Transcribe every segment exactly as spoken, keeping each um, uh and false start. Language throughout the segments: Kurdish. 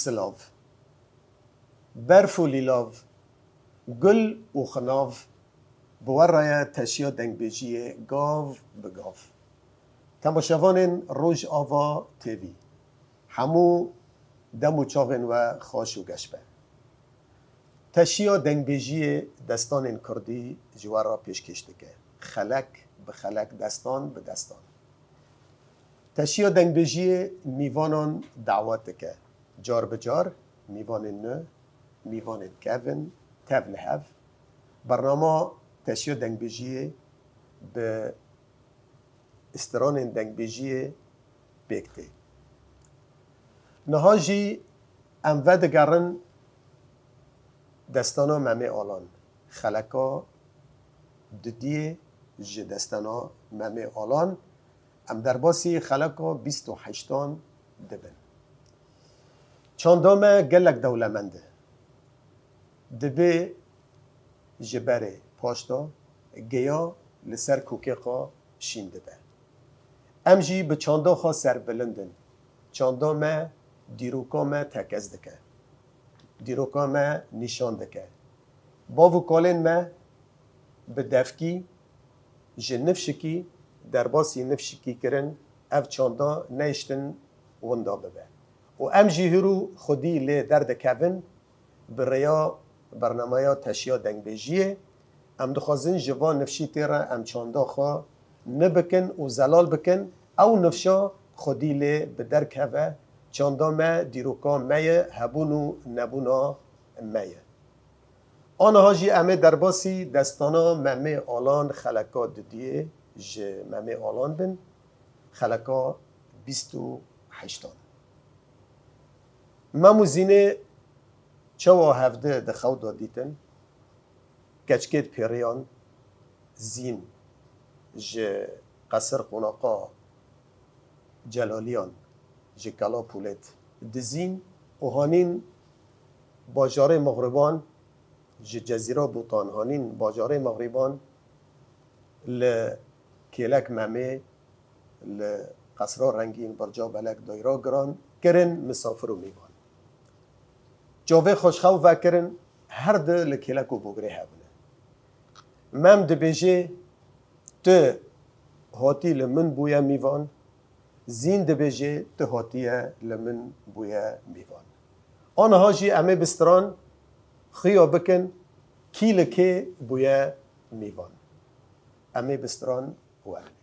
Silav. Berf û lîlav, gul û xinav, bi we re ye teşiya dengbêjiyê gav bi gav. Temaşevanên Rojava T V, hemû dem û çaxên we xweş û geş be. Teşiya dengbêjiyê destanên kurdî ji we re pêşkêş dike. Xelek bi xelek, destan bi destan. Teşiya dengbêjiyê mîvanan dawet dike. Car bi car mîvanên nû, mîvanên kevin, tev li hev. Bernama teşiya dengbêjiyê bi stranên dengbêjiyê pêk tê. Niha jî em vedigerin destana Memê Alan, xeleka dudiyê ji destana Memê Alan. Em derbasî xeleka bîst û heştan dibin. Çanda me gelek dewlemend e. Dibê ji berê paşta geya li ser kokêqa şîn dibe. Em jî bi çanda xwe serbilind in. Çanda me dîroka me tekez dike. Dîroka me nîşan dike. Bav û kalên me bi devkî ji nifşikî, derbasî nifşikî kirin, ev çanda nehiştin winda bibe. Û em jî hûr û xwedî lê derdikevin, bi rêya bernameya teşiya dengbêjiyê, em dixwazin ji van nifşîtê re em çanda xwe nibikin û zelal bikin, ew nifşa xwedî lê bi derkeve, çanda me dîroka me ye, hebûn û nebûna me ye. Aniha jî em ê derbasî destana Memê Alan xeleka dudiyê ji Memê Alan bin, xeleka bîst û heştan. Mem û Zînê çawa hevdi di xew de dîtin, keçikê pêriyan Zîn ji qesir qonaqa Celaliyan ji Kela Pûlêt dizîn û hanîn bajarê Mexrîban, ji Cezîra Botan hanîn bajarê Mexrîban li Kêlek Memê, li Qesra Rengîn, Birca Belek, Dayra Giran kirin misafir û mîvan. Çavê xweşxew vekirin, her di li kêlek û bogirê hebûne. Mem dibêje, tu hatî li min bûye mîvan, Zîn dibêje, tu hatiye li min bûye mîvan. Aniha jî em ê bi stran xuya bikin, kî li kê bûye mîvan. Em ê bi stran werin.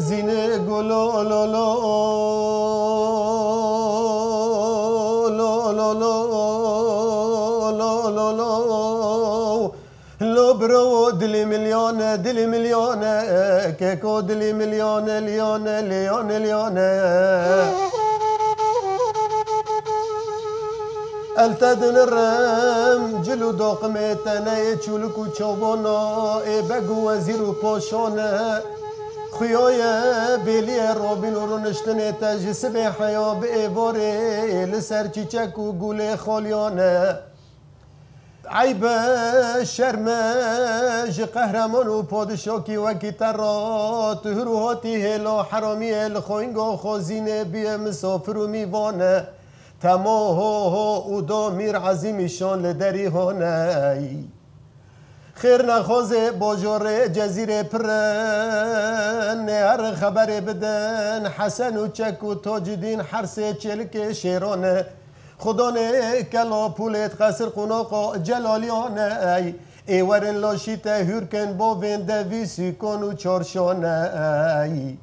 Zînê go lo lo lo, lo lo lo, lo lo lo. Lo biro dilî milyane, dilî milyane, keko dilî milyane, liyane, liyane, liyane. El te dinirim, cil û doqimê te neyê çûlik û çobona, ê beg û wezîr û poşone. Xuya ye bêliyê robîn û rûniştinê te ji sibê heya bi êvarê, li ser çîçek û gulê xoliyane. Eyb e, şerm e, ji qehreman û padişokî wekî te re, tu hûr û hatî hêla heramiyê li xwînga xwe Zînê bûye misafir û mîvan e. Temo ho ho û do Mîr Ezîmîşan li derî hone. Xêr nexwazê bajorê Cezîrê pir e, nê her xeberê bidin, Hesen û Çek û Tacîdîn her sê çêlikê şêran e. Xudanê Kela Pûlêt qesir qonaqa Celaliyan e, ey. Ê werin laşî te hûr kin bavên devî sîkon û çarşan e, ey.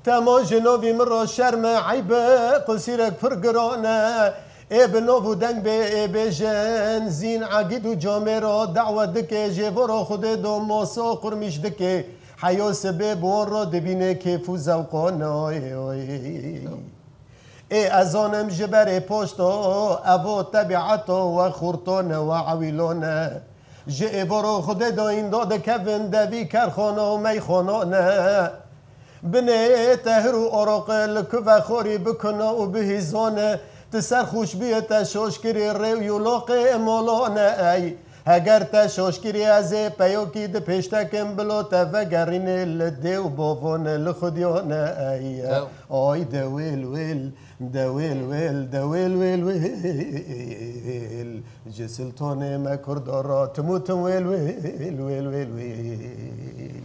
Tema ji novî min re şerm e, eyb e, qusîrek pir giran e. Ê bi nov û deng bê, ê bêjin, Zîn Egîd û Camêra dawet dike, jê voro Xwedê do masa qurmîş dike. Heyo sibê bi wan re dibîne kêf û zewqan e. Oy, oy. Ê ez zanim ji berê poşto, evo tebîeto we xurton e, we ewîlon e. Ji êvaro Xwedê de înda dikevin devî kerxana û meyxana ne. Binê tehir û aroqe li kuve xorî bikuna û bihîzane, ti ser xûşbiyê te şoşkirî rê û yulaqê mala ne ey. Heger te şoşkirî ez ê peyokî di pêştekim bilo te vegerînê li dê û bavane li xwediyane ey. Ew. Ay de wêl wêl, de wêl wêl, de wêl wêl wêl. Ji siltanê me Kurda ra tim û tim wêl wêl, wêl wêl wêl.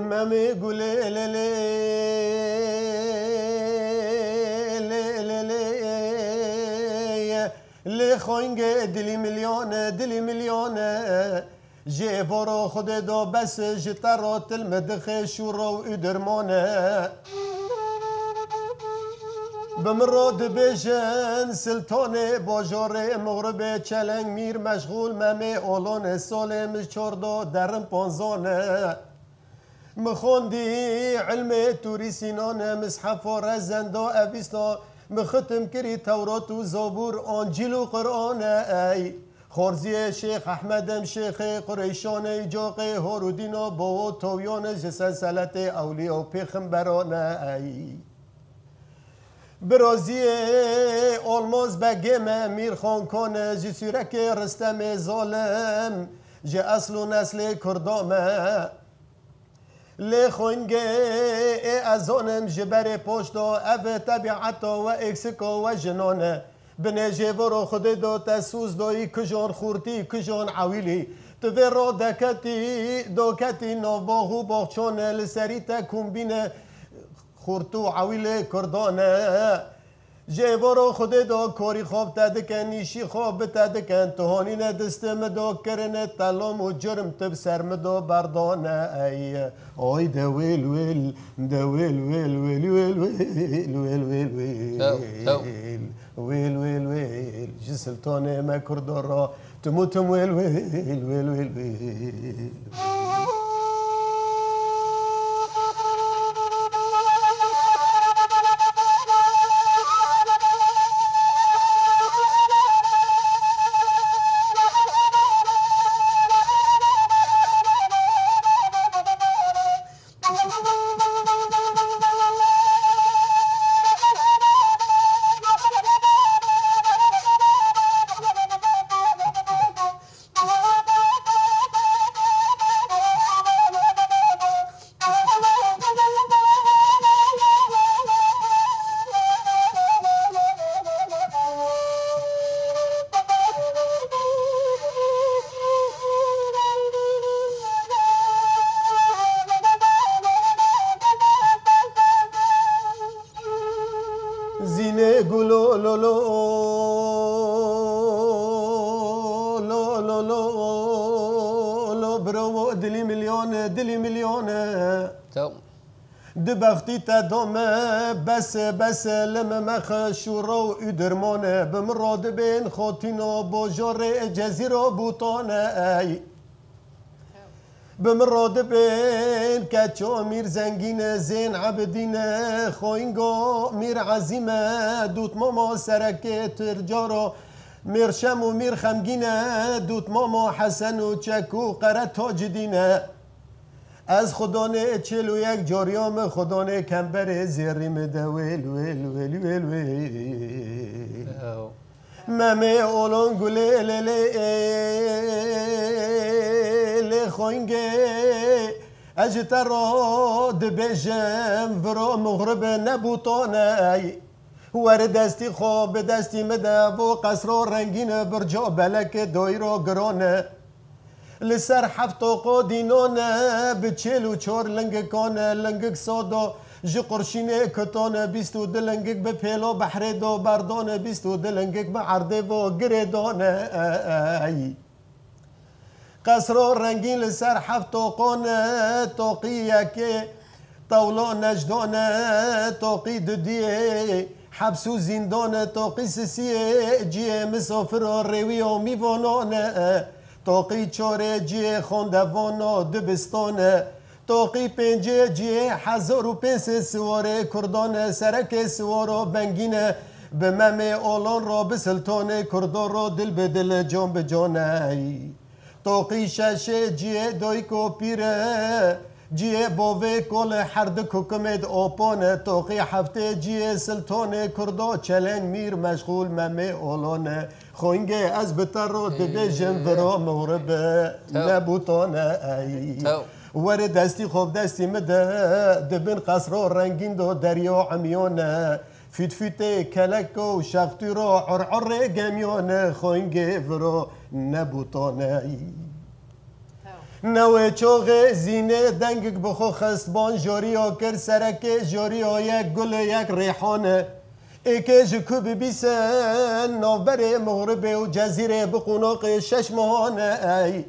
Memê gulê lê lê, lê lê lê, lê xwengê dilî milyon e, dilî milyon e. Ji êvaro Xwedê do bes e, ji te ro til mi dixe şûro û derman e. Bi min ro dibêjin siltanê bajorê, muxribê çeleng mîr meşxûl, memê olonê solê mi çor do derin panzan e. Mi xwendî ilmê Tûrî Sînan e, mishefo rezendo evîsta, mi xitim kirî Tewrat û Zabûr, Ancîl û Quran e ey. Xorziyê Şêx Ehmed im, şêxê Qureyşanê, îcoqê hor û dîno bowo towyone, ji senseletê ewliya û pêxemberane ey. Biraziyê Olmaz Begê me, Mîr Xankone, ji sûrekê Ristemê zalim, ji esl û neslê Kurda me. Lê xwengê ê ez zonim ji berê poşto, ev e tebîeta we, êksika we jinan e. Binê jêvoro Xwedê do te sûz doyî, kijon xurtî, kijon ewîlî. Tu vê ro deketî, doketî nav bax û baxçan e, li serî te kombîne xurt û ewîlê Kurdan e. Ji êvaro Xwedê do korî xwe bi te dikin, nîşî xwe bi te dikin. Tu honîne distê mi do kirine telam û curm, tu bi ser mi do berdane ey. Oy de wêl wêl, de wêl wêl, wêl wêl wêl, wêl wêl wêl. Tew, tew. Wêl wêl wêl, ji siltanê me Kurdo ra. Tim û tim wêl wêl, wêl wêl wêl. Zînê gulo lo lo, lo lo lo, lo biro dilî milyon e, dilî milyon e. Tew. Di bextî te dome, bes e, bes e, li me mexe şûro û derman e. Bi min re dibên xotîno bojorê cezîro bûtan e ey. Bi min re dibên keço Mîr Zengîn e, Zên Ebidîn e, Xoyingo Mîr Ezîm e, Dûtmama Serekê Tircaro, Mîr Şem û Mîr Xemgîn e, Dûtmama Hesen û Çek û Qere Tacidîn e. Ez xudonê çêl û yek coriya min, xudonê kemberê zêrî min de wêl, wêl, wêl, wêl, wêl. Ew. Memê olon gulê lê lê lê xoyngê. Ez ji te re dibêjim, viro mixrib nebû toney. Wer destî xwe bi destî min de, bo qesro rengîn, birco belek doyro girone. Li ser heft toqo dînon e, bi çêl û çor lingikon e, lingik sodo ji qurşînê kiton e, bîst û du lingik bi pêlo behrê do berdon e, bîst û du lingik bi erdê bo girê don e. Ey. Qesro rengîn li ser heft toqon e, toqî yekê tewlo nejdon e, toqî dudiyê heps û zîndon e, toqî sisiyê ciyê misafiro rêwiyo mîvonon e, toqî çorê ciyê xondevono dibiston e, toqî pêncê ciyê hezar û pênc sed siwarê kurdon e, serekê siwaro bengîn e, bi Memê olon ro bi siltonê kurdo ro dil bi dil con bi con ey. Toqî şeşê ciyê doyko pîr e, ciyê bovê kol e, her di kukumê di opon e, toqî heftê ciyê siltonê kurdo çeleng mîr meşxûl Memê olon e. Xoyngê ez bi te ro dibêjim viro mixrib e, Tew. Nebû tone ey. Tew. Were destî xwe bi destî min de, di bin qesro rengîn do deryo emyon e. Fîtfîtê keleko û şextîro ururê gemyon e, xoyngê viro nebû tone ey. Tew. Newê çoxê zînê dengik bi xwe xist, ban joriyo kir, serekê joriyo yek gul e, yek rêhan e. Êkê ji ku bibîsin navberê mixribê û cezîrê bi qûnoqê şeş mehan e ey.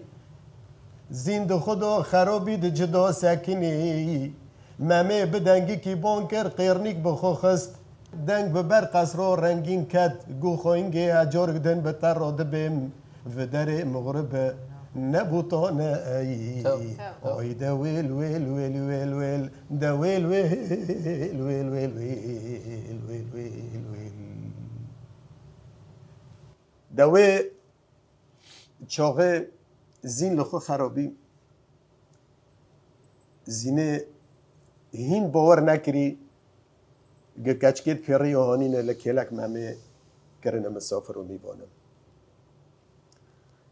Zîn di xwe do xerobî di cida sekinî. Memê bi dengikî ban kir, qêrnîk bi xwe xist. Deng bi ber qesro rengîn ket, gu xoyngê e, cork din bi te ro dibêm. Vi derê mixrib e, nebû tane ey. Tew. Ay de wêl, wêl, wêl, wêl, wêl, de wêl, wêl, wêl, wêl, wêl, wêl, wêl, wêl, wêl. De wê çaxê zîn li xwe xerabî. Zînê hîn bawer nekirî, gi keçkêt pêrî yo hanîne li kêlek Memê kirine misafir û mîvan e.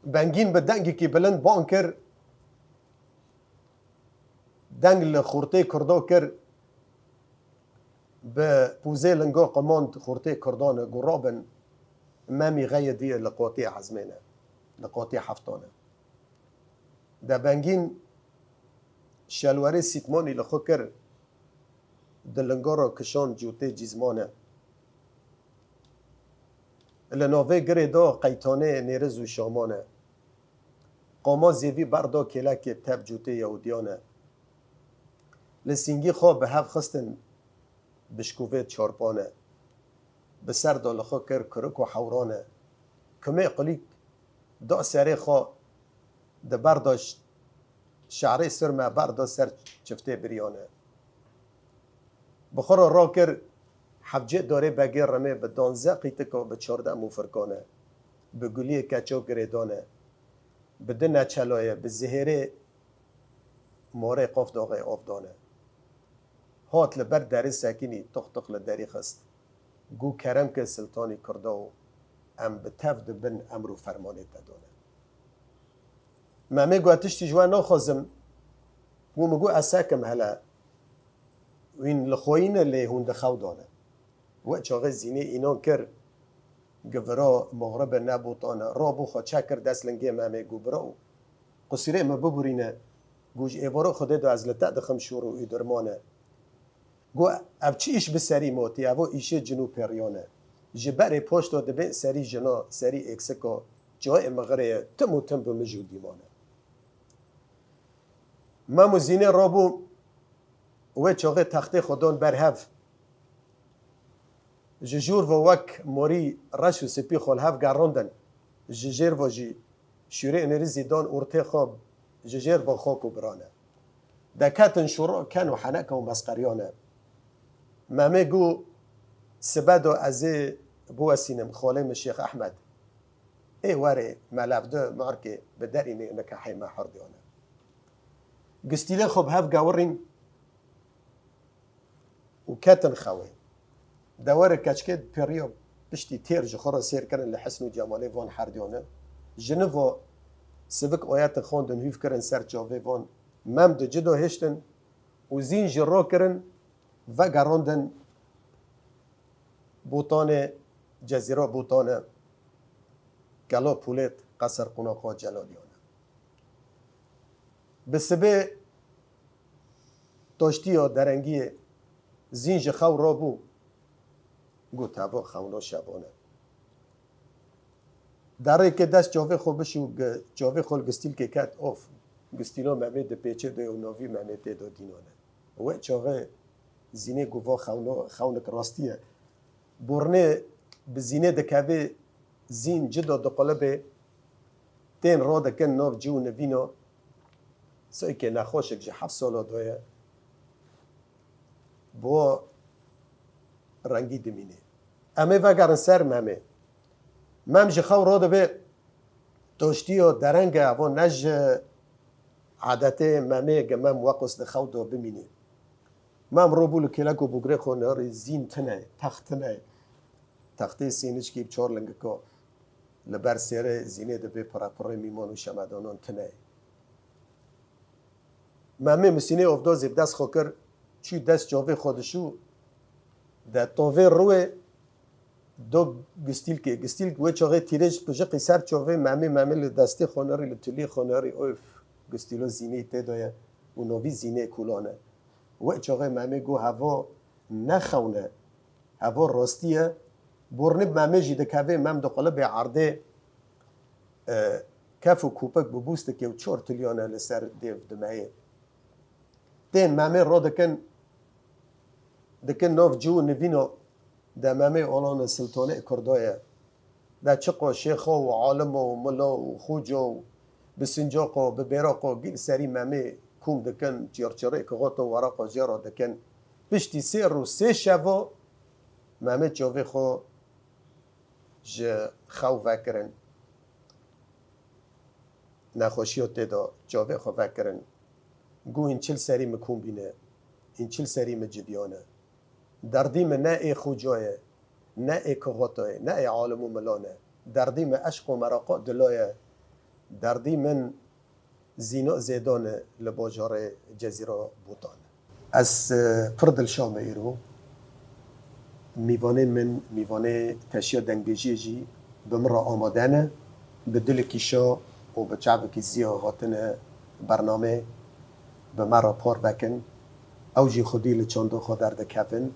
Bengîn bi dengekî bilind ban kir, deng li xurtê kurdo kir, bi pûzê lingo qimand xurtê kurdan e, gu rabin, Memî xeyê dî li qotî ezmên e, li qotî heftan e. De Bengîn şelwerê sîtmanî li xwe kir, di lingo ro kişand cûtê cîzman e. Li navê girê da qeytanê nêriz û şaman e. Qama zêvî berda kêlekê tev cûtê Yehudiyan e. Li sîngî xwe bi hev xistin bişkuvê çarpan e. Bi ser de li xwe kir kurik û hewran e. Kimê qulîk da serê xwe, di berda ş-, şerê sirme berda ser çiftê biryan e. Bi xwe re rakir, hevcê dorê begê rimê bi danze qîtika bi çardeh mûfirkan e. Bi guliyê keça girêdan e. Bi di neçelaye, bi zihêrê morê qof daxê av dane. Hat li ber derî sekinî, tix tix li derî xist. Gu kerem ke siltanî Kurda û em bi tev di bin emr û fermanê te dane. Memê got tiştî ji we naxwazim. Û min got ez sekim hele. Wîn li xweyî ne lê hûn di xew dane. We çaxê zînê înan kir, givira mixribe nebûtane, rabû xwe çekir dest lingê Memê, got, bira û qusîrê min biburîne, got, ji êvara Xwedê de ez li te dixim şûr û îdirmane. Got, ev çi îş bi serî me tî, evo îşê cin û pêriyan e. Ji berê poşto dibên serî jina, serî êksika, çiyayê mixirê ye, tim û tim bi mij û dîman e. Mem û Zînê rabû, wê çaxê textê xwe dan ber hev. Ji jûr ve wek morî reş û spî xwe li hev gerandin. Ji jêr ve jî şûrê nêrizî dan ortê xwe, ji jêr ve xak û birane. Deketin şûro ken û heneka û mesqeriyan e. Memê got, sibe do ez ê biwesînim xalê min Şêx Ehmed. Ê werê, me levdi, markê bi derînê nikehê me herdiyane. Gistîlê xwe bi hev gewirîn û ketin xewê. Dewerê keçikê pêriya piştî têr ji xwe re sêr kirin li Hisn û Cemalê van herdiyan e. Ji niva sivik ayetin xwendin hûv kirin ser çavê van. Mem di cida hiştin û zîn jî rakirin vegerandin Botanê, Cezîra Botanê, Kela Polêt, Qeser Qonaxa Celaliyane. Bi sibê taştiya derengiyê zîn ji xew rabû, got, heva xewna şevan e. Derê ke dest çavê xwe bişû, gi-, çavê xwe li gistîlkê ket, of, gistîla Memê dipêçe de û navî Memê tê de dînane. Wê çaxê zînê ku va xewno-, xewnik rastî ye. Bornê bi zînê dikevê, zîn cida diqulibê, tên radikin nav cû û nivîna, seyke nexweşik ji heft sala daye, bi wa rengî dimînê. Em ê vegerin ser Memê. Mem ji xew radibe, Toştiyo dereng e, evo ne ji adetê Memê ge Mem wequs di xew de bimînî. Mem robû li kêlek û bûgirê xwe nirî, zîn tine, text tine. Textê sêniçkî bi çar lingika li ber sêrê zînê dibê pirepirê mîman û şemedanan tine. Memê misînê ovdozê bi dest xwe kir, çû dest çavê xwe dişû, de tovê rûê do gistîlkê. Gistîlk wê çaxê tîrêj pijiqî ser çavê Memê, Memê li destê xwe nerî, li tiliyê xwe nerî, of, gistîlo zînê tê de ye û novî zînê kulan e. Wê çaxê Memê got, heva ne xewn e, heva rastî ye. Bornê Memê jî dikeve, Mem diqulibê erdê, e, kef û kûpik bi bûstikê û çar tiliyane li ser dêv dimeyê. Tên Memê radikin, dikin nav cû û nivîna de Memê Olan e, siltanê Kurda ye. De çiqo şêxo û alimo û milo û xuco û bi sincaqo, bi bêraqo gîl serî Memê kûm dikin, çirçirê kixoto weraqo jê re dikin. Piştî sê rû sê şevo Memê çavê xwe ji xew vekirin. Nexweşiya tê de çavê xwe vekirin. Got, hîn çil serî min kûm bîne, hîn çil serî min civiyane. Derdî min ne ê xuca ye, ne ê kixota ye, ne ê alim û milan e. Derdî min eşq û meraqa dila ye. Derdî min zîna zêdan e li bajarê Cezîra Botan. Ez, e, pir dilşa me îro. Mîvanên min, mîvanê teşiya dengbêjiyê jî bi min re amade ne. Bi dilekî şa û bi çavekî ziya hatine bernamê bi me re par vekin. Ew jî xwedî li çanda xwe derdikevin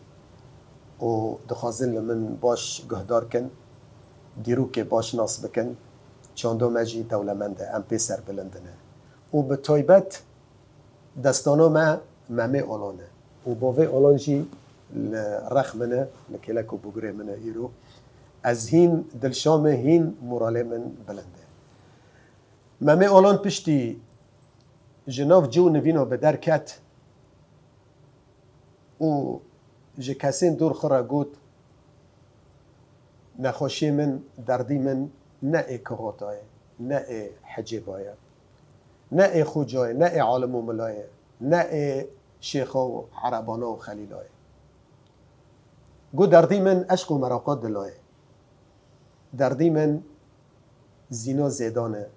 û dixwazin li min baş guhdar kin, dîrokê baş nas bikin. Çanda me jî dewlemend e, em pê serbilind ne. Û bi taybet destana me Memê Olan e. Û bavê Olan jî li rex min e, li kêlek û bûgirê min e îro. Ez hîn dilşa me, hîn moralê min bilind e. Memê Olan piştî ji nav cû nivîna bi derket û ji kesên dûr xwe re got, nexweşiyê min, derdî min ne ê kixota ye, ne ê hicêba ye, ne ê xuca ye, ne ê alim û mila ye, ne ê şêxa û erebana û xelîla ye. Got, derdî min eşq û meraqa dila ye. Derdî min zîna zêdan e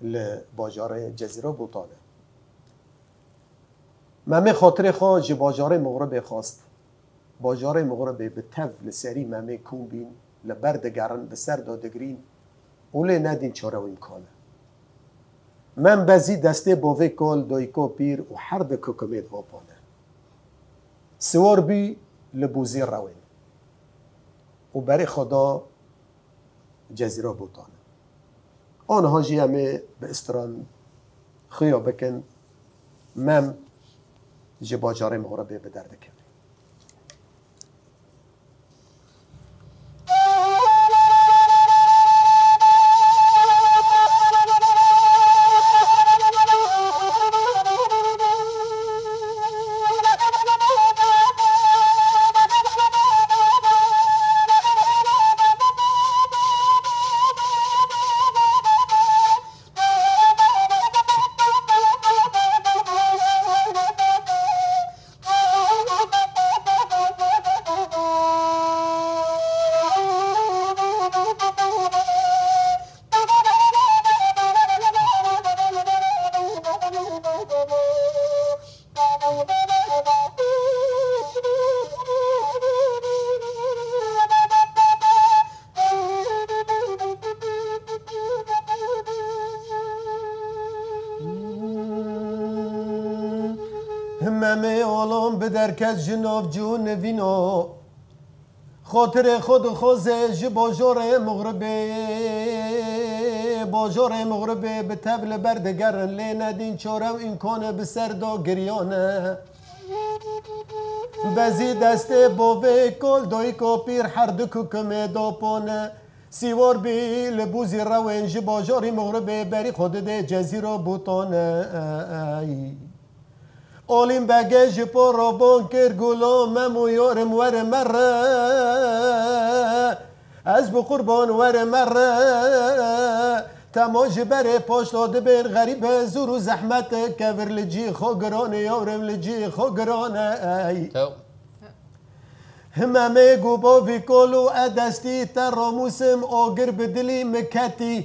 li bajarê Cezîra Botan e. Memê xatirê xwe ji bajarê Mixribê xwest. Bajarê Mixribê bi tev li serî Memê kûm bîn, li ber digerin, bi ser de digirîn û lê nedîn çare û îmkan e. Mem bezî destê bavê kal, dayika pîr û her di kukimê di apan e. Siwar bî li bûzî rewên û berê xwe da Cezîra Botan. Aniha jî em ê bi îstiran xuya bikin, Mem ji bajarê Mixribê bi derdikeve. Himemê olon bi derket ji nav cû nivîno. Xotirê xwe dixwaze ji bajorê Muxribê. Bajorê Muxribê bi tev li ber digerin lê nedîn çore û îmkane bi ser da giriyane. Bezî destê bovê kol doyko pîr her du kukumê dopone. Sîwor bî li bûzî rewên ji bajorî Muxribê berî xwe didê cezîro bûtone. Olîm Begê ji poro bon kir gulo mem û yorim were mere. Ez bi qurban were mere. Temo ji berê poşto dibên xerîbe zûr û zehmet kevir li cî xwe girone yorim li cî xwe girone ey. Tew. Himemê gubo vî kol û e destî te romûsim ogir bi dilî mi ketî.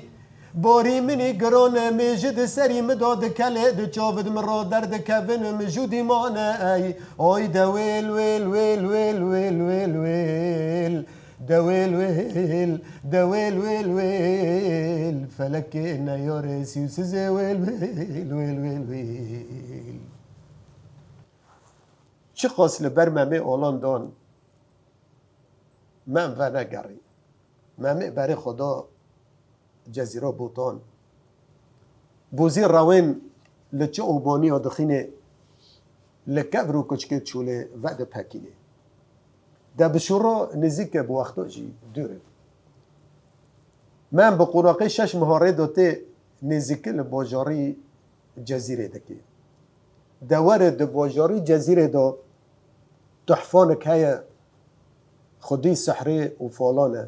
Borî minî girone mêji di serî mi do dikelê di çovit mi ro derdikevin mi jû dîmane ey. Oy de wêl wêl wêl wêl wêl wêl wêl. De wêl wêl, de wêl wêl wêl. Felekê neyore sî û sizê wêl wêl wêl wêl wêl. Çiqas li ber Memê olan dan, Mem venegerî. Memê berê xwe da Cezîra Botan. Bûzî rewên li çi û boniya dixînê, li kevr û kuçkê çolê vedipekînê. De bi şûro nêzîk e, bi wexto jî dûr e. Mem bi qûnaqê şeş miha rê do tê nêzîkî li bajarî Cezîrê dike. De were di bajarî Cezîrê de tuhfanek heye, xwedî sihrê û falan e.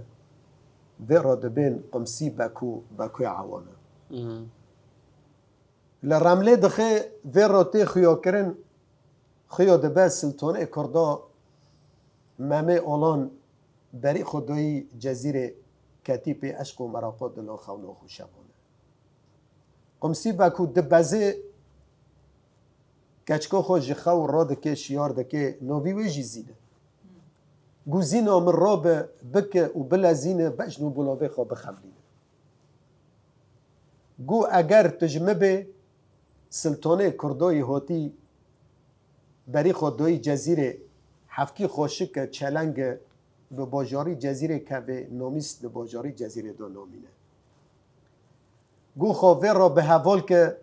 Vê re dibên Qimsî Bekû, Bekûya Ewan e. Mhm. Li Remlê dixe vê re tê xuyakirin, xuya dibe Siltanê Kurda Memê Olan berî xwe doyî Cezîrê ketî pê eşq û meraqa dilo xewna xwe şevane. Qimsî Bekû dibeze, keçika xwe ji xew radike, şiyar dike, novî wê jî Zîn e. Gu Zîna min rabe, bike û bile Zîne bejn û bulavê xwe bixemlîne. Gu eger tu ji min bê, Siltanê Kurdoyî hotî berî xwe doyî Cezîrê, hevkî xweşik e, çeleng e, bi bajarî Cezîrê kevê, nomîs di bajarî Cezîrê de nomîne. Gu xwe vê re bi heval ke,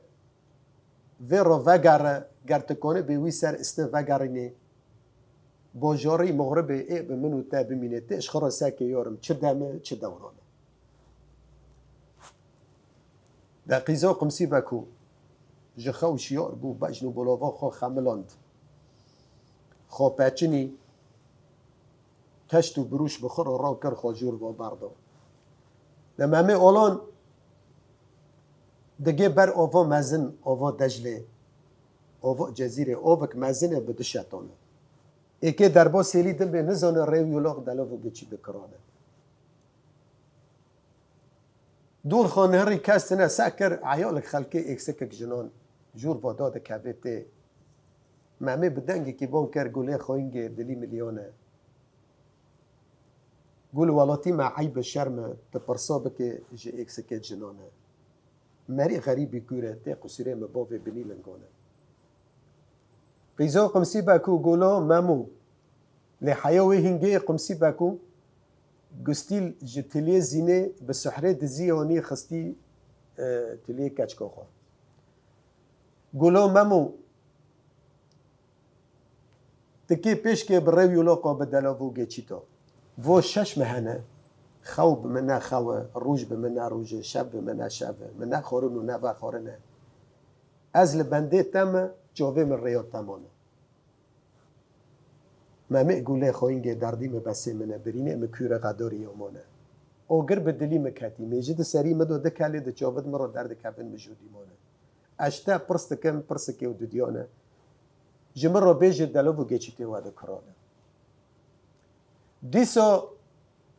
vê re vegere, ger tu kanibê wî ser îste vegerînê, bajarî Muxribê ê bi min û te bimîne, tê ji xwe re sekê yarim, çi dem e, çi dewran e. De qîza Qimsî Bekû ji xew şiyar bû, bejn û bolava xwe xemiland. Xwe peçinî, teşt û birûş bi xwe re rakir, xwe jûr ve berda. De Memê Olan digê ber ava mezin, ava Declê, ava Cezîrê, avik mezin e bi du şetan e. Êkê derba sêlî din bê nizane rê û yola xwe delav û geçî bi kiran e. Dûr xwe nihirî kes tine se kir, eyalek xelkê êksekek jinan jûr va da dikeve tê. Memê bi dengekî bon kir, gulê xweyngê dilî milyan e. Gul welatî me eyb e, şerm e, tu pirsa bike ji êksekê jinan e. Merî xerîbî kûr e, tê qusûrê min bavê binî lingan e. Qîza Qimsî Bekû, gula Memû. Lê heya wê hîngê Qimsî Bekû, gustîl ji tiliyê Zînê bi sihrê dizî anî xistî, e, tiliyê keçika xwe. Gula Memû, tikê pêşkê bi rê û yola xwe bi delav û geçî to. Vo şeş meh hene, xew bi min ne xew e, rûj bi min ne rûj e, şev bi min ne şev e, min ne xwarin û ne vexwarin e. Ez li bendê te me, çavê min rêya te mane. Memê gulê xweyngê derdî mi besê min e, birînê mi kûre xedorî yaman e. Ogir bi dilî mi ketî, mêji di serî mi do dikelê, di çavit mi ro derdikevin mi jû dîman e. Ez ji te pirs dikim, pirsikê û dudiyan e. Ji min ro bêje delav û geçîtê we di kiran e. Dîsa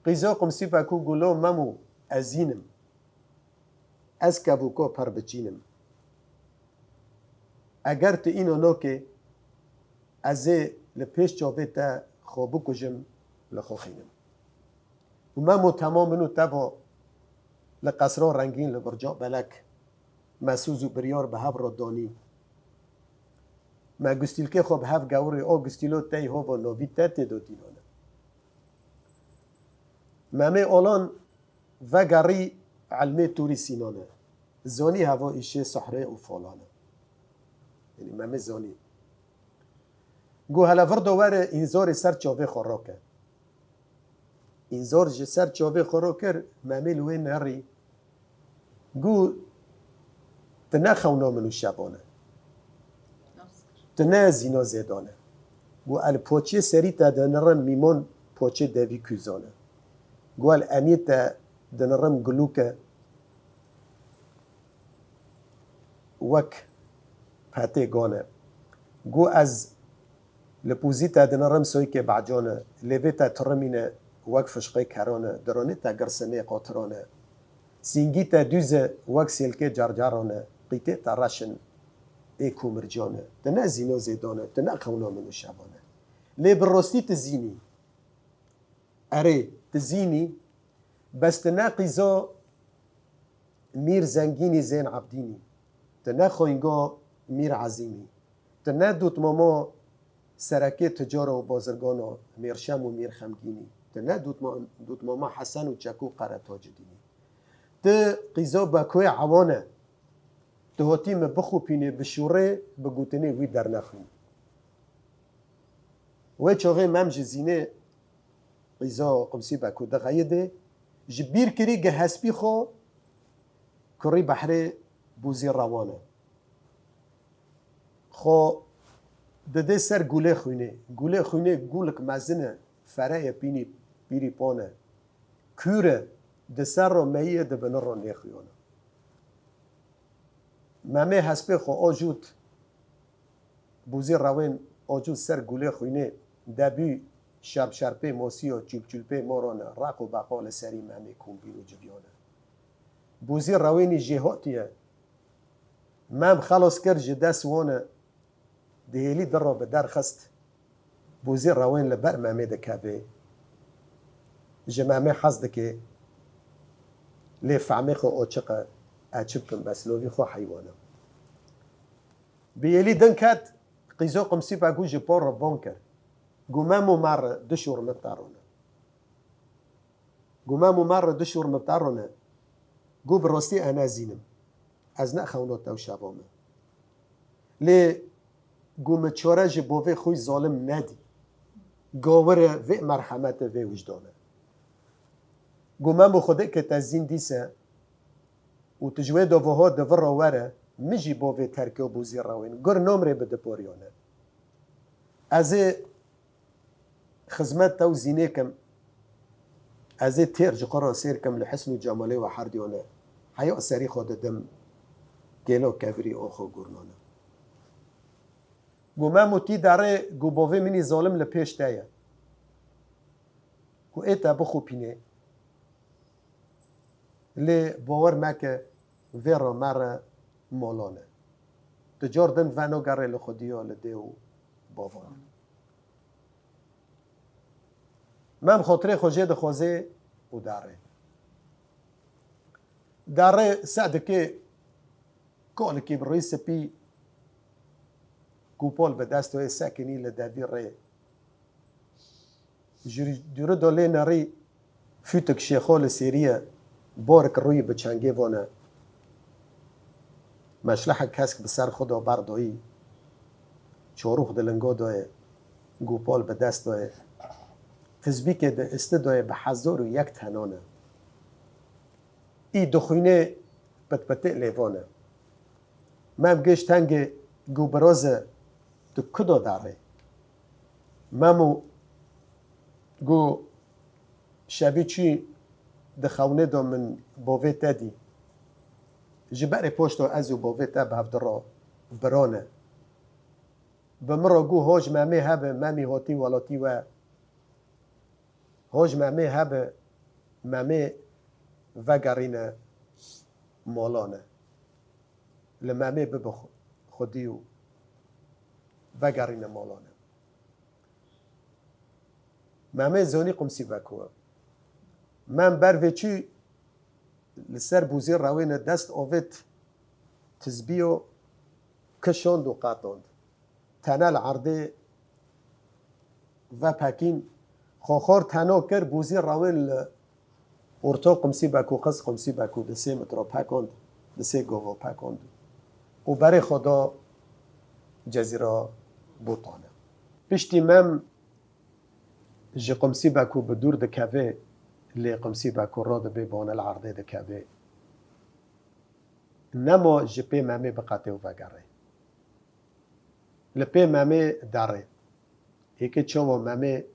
qîza Qimsî Bekû, gulo Memû, ez Zîn im. Ez kevûko per biçîn im. Eger tu îno nokê, ez ê li pêş çavê te xwe bikujim, li xwe xînim. Û Memû, tema min û te va li qesra rengîn, li birca belek me soz û biryar bi hev re danî. Me gustîlkê xwe bi hev gewirî, o gustîlo tey hov û novî te tê do dînane. Memê Olan vegerî elmê Tûrî Sînane. Zonî hevo îşê sihrê û folane. Yanî Memê zonî. Gu hele vir do were înzorê ser çavê xwe roke. Înzor ji ser çavê xwe rokir, Memê li wê nerî. Gu, tu ne xewna min û şevan e. Tu ne zîna zêdan e. Gu, el poçê serî te dinirim mîmon poçê devî kûzan e. Gu, el enî te dinirim gulûk e. Wek petê gan e. Gu, ez li pûzî te dinirim soykê becan e. Lêvê te tirimîne wek fişqê keran e. Diranê te girsinê qatiran e. Sîngî te dûz e wek sêlkê carcaran e. Qîtê te reş in ê ku mircan e. Tu ne zîno zêdan e, tu ne qewna min û şevan e. Lê bi rastî tu zînî. Erê, tu zînî. Bes tu ne qîza Mîr Zengînî Zên Ebdînî. Tu ne xoyinga Mîr Ezîmî. Tu ne dotmama serekê ticara û bazirgana Mîr Şem û Mîr Xemgînî. Tu ne dotma-, dotmama Hesen û Çekû Qeretacîdînî. Tu qîza Bekoyê Ewan e. Tu hatî min bixopînê, bişûrê, bi gotinê wî dernexwîn. Wê çaxê Mem ji zînê qîza Qumsî Beko dixeyidê, ji bîr kirî gi hespî xwe kurî behrê Bûzî Rewan e. Xwe didê ser gulê xwînê. Gulê xwînê gulik mezin e, fereyê pînî pîrî pan e. Kûr e, di ser ro meyî ye, di bini ro nêxuyan e. Memê hespê xwe o jût Bûzî Rewên o jût ser gulê xwînê debû şerpşerpê mosî û çûlpçûlpê moran e, req û beqa li serî Memê kombîn û civyan e. Bûzî Rewênî jêhatî ye. Mem xelas kir ji dest wan e. Dihêlî di ro bi derxist. Bûzî Rewên li ber Memê dikeve. Ji Memê hez dike. Lê fehmê xwe oçiq e. Ez çi bikim, bes lovî xwe heywan im. Bi yêlî din ket, qîzo Qumsî Beko ji por re bang kir. Gu Mem û Mer du şûr min te rûne. Gu Mem û Mer re du şûr min te rûne. Gu bi rastî ez ne zîn im. Ez ne xewna te û şeva me. Lê gu min çare ji bo vê xwî zalim nedî. Gawire vê merhemetê vê wijdane. Gu Mem û Xwedê ke te zîn dîse û tu ji wê dovoho di vir re were, min jî bo vê terkê û Bûzî Rewên gur nomrê bi diporiyane. Ez ê xizmet te û zînê kim. Ez ê têr ji xwe re sêr kim, li hisn û cemalê we herdiyan e. Heya serî xwe didim, kêlo kevirî o xwe gurnan e. Gu Mem û tî derê gu bovê min î zalim li pêş te ye. Ku ê te bixopînê. Lê bawer meke, vê re mere molan e. Tu car din veno gerê li xwedî ya li dê û bavan. Mem xotirê xwe jê dixwaze û derê. Derê se dike, kolikî bi rûyî spî, kûpol bi dest wê sekinî li devî rê. Ji dûrî do lê nerî fûtik şêxo li sêrî ye, borik rûyî bi çengê vane. Meşlehek kesk bi ser xwe do berdoyî, çorûx di lingo do ye, gûpol bi dest do ye. Tizbîkê di isti do ye bi hezor û yek tenan e. Î dixwînê pitpitê lêvan e. Mem gêj tengê gu biroze tu kudo darê. Mem û gu şevî çû di xewnê do min bovê te dî. Ji berê poşto ez û bovê te bi hev diro birone. Bi min ro gu hoj Memê hebe, Memî hotî welatî we. Hoj Memê hebe, Memê vegerîne molane. Li Memê bibe xwedî û vegerîne molane. Memê zonî Qumsî Beko. Mem ber vê çû li ser Bûzî Rewêne dest ovêt tizbiyo kişand û qatand. tene li erdê vepekîn, xwe xor teno kir, bûzî rewên li orto Qumsî Bekû, qiz Qumsî Bekû di sê metra pekand, di sê gova pekand û berê xwe da Cezîra Botane. Piştî Mem ji Qumsî Bekû bi dûr dikeve, lê Qumsî Bekû radibe bane li erdê dikeve. Nema ji pê Memê biqete û vegerê. Li pê Memê derê. Êkê çawa Memê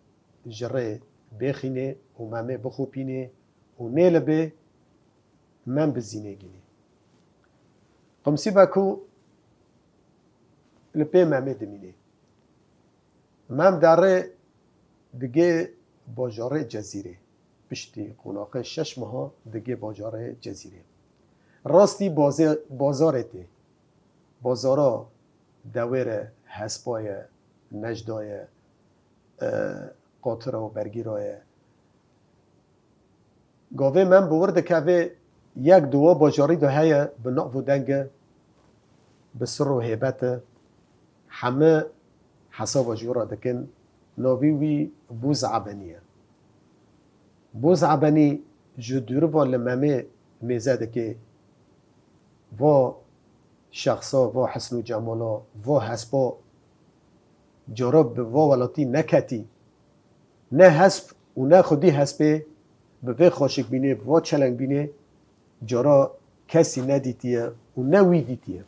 ji rê bêxînê û Memê bixopînê û nêlibe Mem bi zînê gînê. Qumsî Bekû li pê Memê dimînê. Mem derê digê bajarê Cezîrê. Piştî qonaxê şeş meha digê bajarê Cezîrê. Rastî bazê-, bazarê tê. Bazara dewêr e, hespa ye, necda ye, e, qatira û bergîra ye. Gavê Mem bi wir dikeve, yek di wa bajarî de heye, bi nav û deng e, bi sir û hêbet e. Heme hesaba ji wî re dikin. Navî wî Bûz Ebenî ye. Bûz Ebenî ji dûriva li Memê mêze dike. Va şexsa, va hisn û cemala, va hespa cara bi va welatî neketî. Ne hesp û ne xwedî hespê bi vê xweşikbînê, bi va çelengbînê cara kesî nedîtiye û ne wî dîtiye.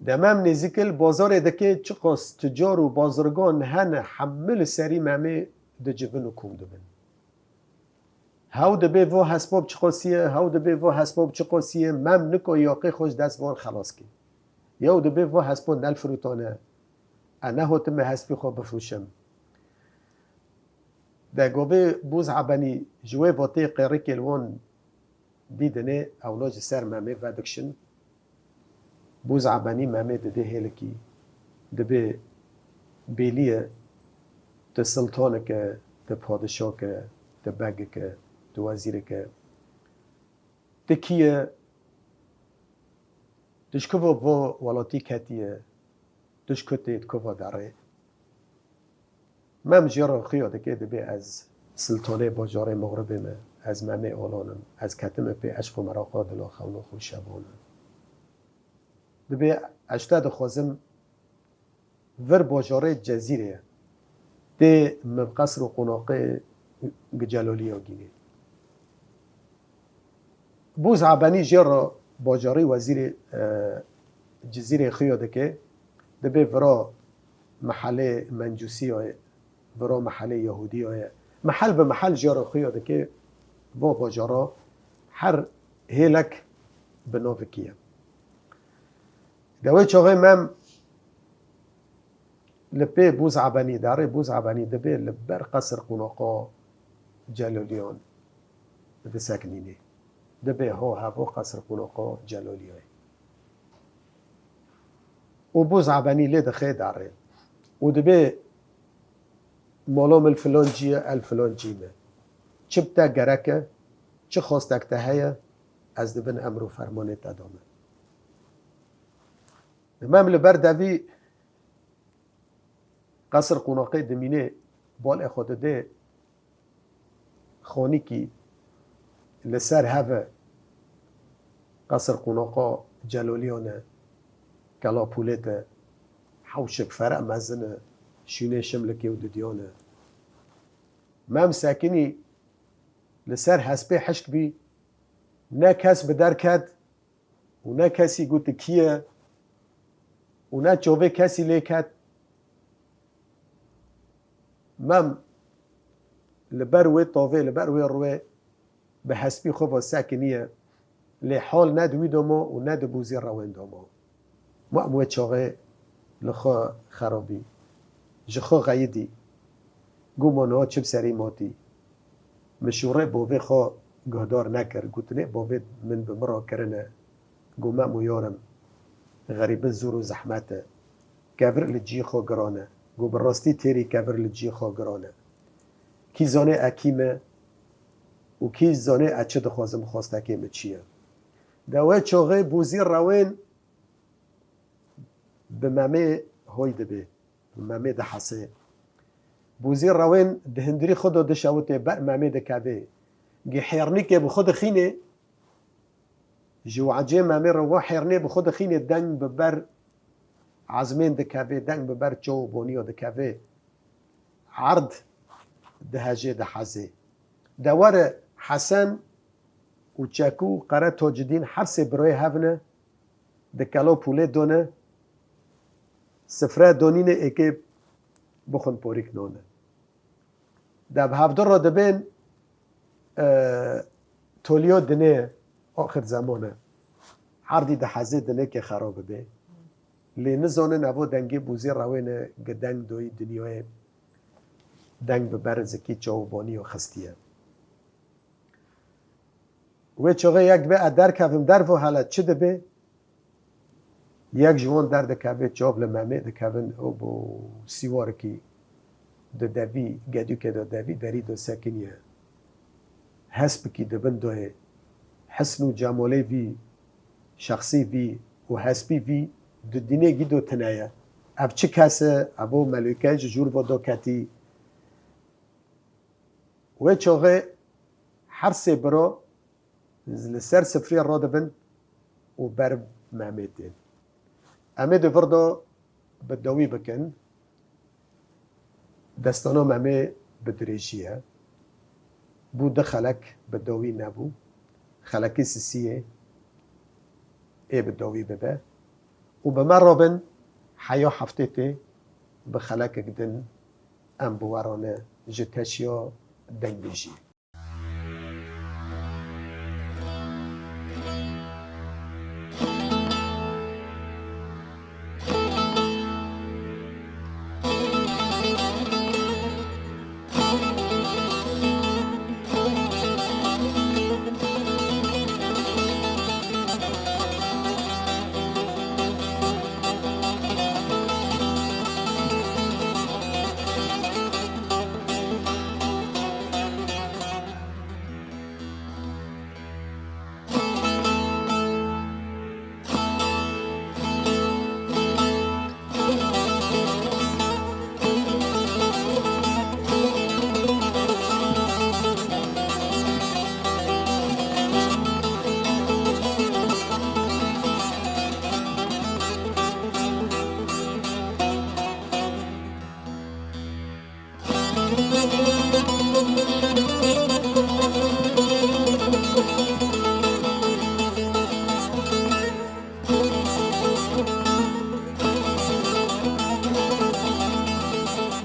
De Mem nêzîkê li bazarê dike, çiqas ticar û bazirgan hene, hemû li serî Memê dicivin û kom dibin. Hew dibê va hespa bi çiqasî ye, hew dibê va hespa bi çiqasî ye, Mem nika yaqê xwe ji dest van xelas kê. Yew dibê va hespa nelfirûtane, e nehotime hespî xwe bifrûşim. De govê Bûz Ebenî ji wê vatê qêrikê li wan dî dinê, ewna ji ser Memê vedikşin. Bûz Ebenî Memê didê hêlikî, dibê bêlî ye, tu siltanik e, tu padişok e, tu begik e, tu wezîrik e. Tu kî ye? Tu ji kuva va welatî ketiye? Tu ji ku tê, di kuva derê? Mem jê re xuya dike, dibê ez siltanê bajarê Mexribê me, ez Memê Alan im, ez ketime pê eşq û meraqa dila xewna xwe şevan e. Dibê ez ji te dixwazim vir bajarê Cezîrê ye. Tê min bi qesr û qonaxê Celolî ya gînê. Bûz Ebenî jê re bajarî wezîrê, e, Cizîrê xuya dike, dibê vira mehelê Mencûsiya ye, vira mehelê Yahûdiya ye. Mehel bi mehel jê re xuya dike, va bajara her hêlek bi navikî ye. Dewê çaxê Mem li pê Bûz Ebenî, derê Bûz Ebenî dibê li ber qesir qonaxa Celoliyan disekinînê. Dibê ho hevo qesir qonaxa Celoliyayê. Û Bûz Ebenî lê dixe derê. Û dibê mala min filan cî ye, el filan cî me. Çi bi te gerek e, çi xwestek te heye, ez di bin emr û fermanê te de me. Mem li ber devî qesir qonaxê dimînê, balê xwe didê xanîkî li ser hev e, qesir qonaxa Celoliyan e, Kela Pûlêt e, hewşik fereh mezin e, şûnê şimlikê û didiyan e. Mem sekinî li ser hespê hişk bî, ne kes bi der ket, û ne kesî got kî ye û ne çavê kesî lê ket. Mem li ber wê tavê, li ber wê rûyê bi hespî xwe ve sekiniye, lê hal ne di wî de ma û ne di Bûzî Rewên de ma. Ma em wê çaxê li xwe xerabî, ji xwe xeyidî. Got, ma niha çi bi serî matî? Min şûrê bavê xwe guhdar nekir. Gotinê bavê min bi min re kirine. Got, Mem û yarim, xerîbin zor û zehmet e. Kevir li cihê xwe giran e. Got, bi rastî têrî kevir li cihê xwe giran e. Kî zanê e kî me û kî zanê e çi dixwazim, xwestekê min çi ye? De wê çaxê Bûzî Rewên bi Memê hoy dibê. Bi Memê dihesê. Bûzî rewên di hindirî xwe de dişewitê, ber Memê dikevê. Gê hêrnîkê bi xwe dixînê. Ji wecê Memê re we hêrnê bi xwe dixînê, deng bi ber ezmên dikevê, deng bi ber ço û boniyo dikevê. Erd dihejê dihezê. De were Hesen û Çekû û Qere Tocdîn her sê biroyê hev ne, di kelo pûlê done, sifre donîne êkê bixwin porîk none. De bi hevdu re dibên, e, toliyo dinê axir zemane. Herdî dihezê dinê kê xero bibê. Lê nizonin evo dengê bûzê rewêne gi deng doyî dinyayê deng bi ber zikî çaw û boniyo xistiye. Wê çaxê yek dibe, e derkevim dervo, hele çi dibe? Yek ji wan derdikeve, çav li Memê dikevin, û bo sîwarikî di devî, gedûke de devî, derî de sekiniye. Hespikî di bin doyê, hisn û cemalê vî, şexsî vî û hespî vî di dînê gî do tine ye. Ev çi kes e? Ev o melûke ji jûr ve do ketî. Wê çaxê her sê biro li ser sifrê radibin û ber Memê tên. Em ê di vir de bi dawî bikin. Destana Memê bi dirêjî ye. Bû du xelek, bi dawî nebû. Xelekî sisiyê ê bi dawî bibe. Û bi me re bin, heya heftê tê bi xelekek din em bi we re ne ji teşiya dengbêjiyê.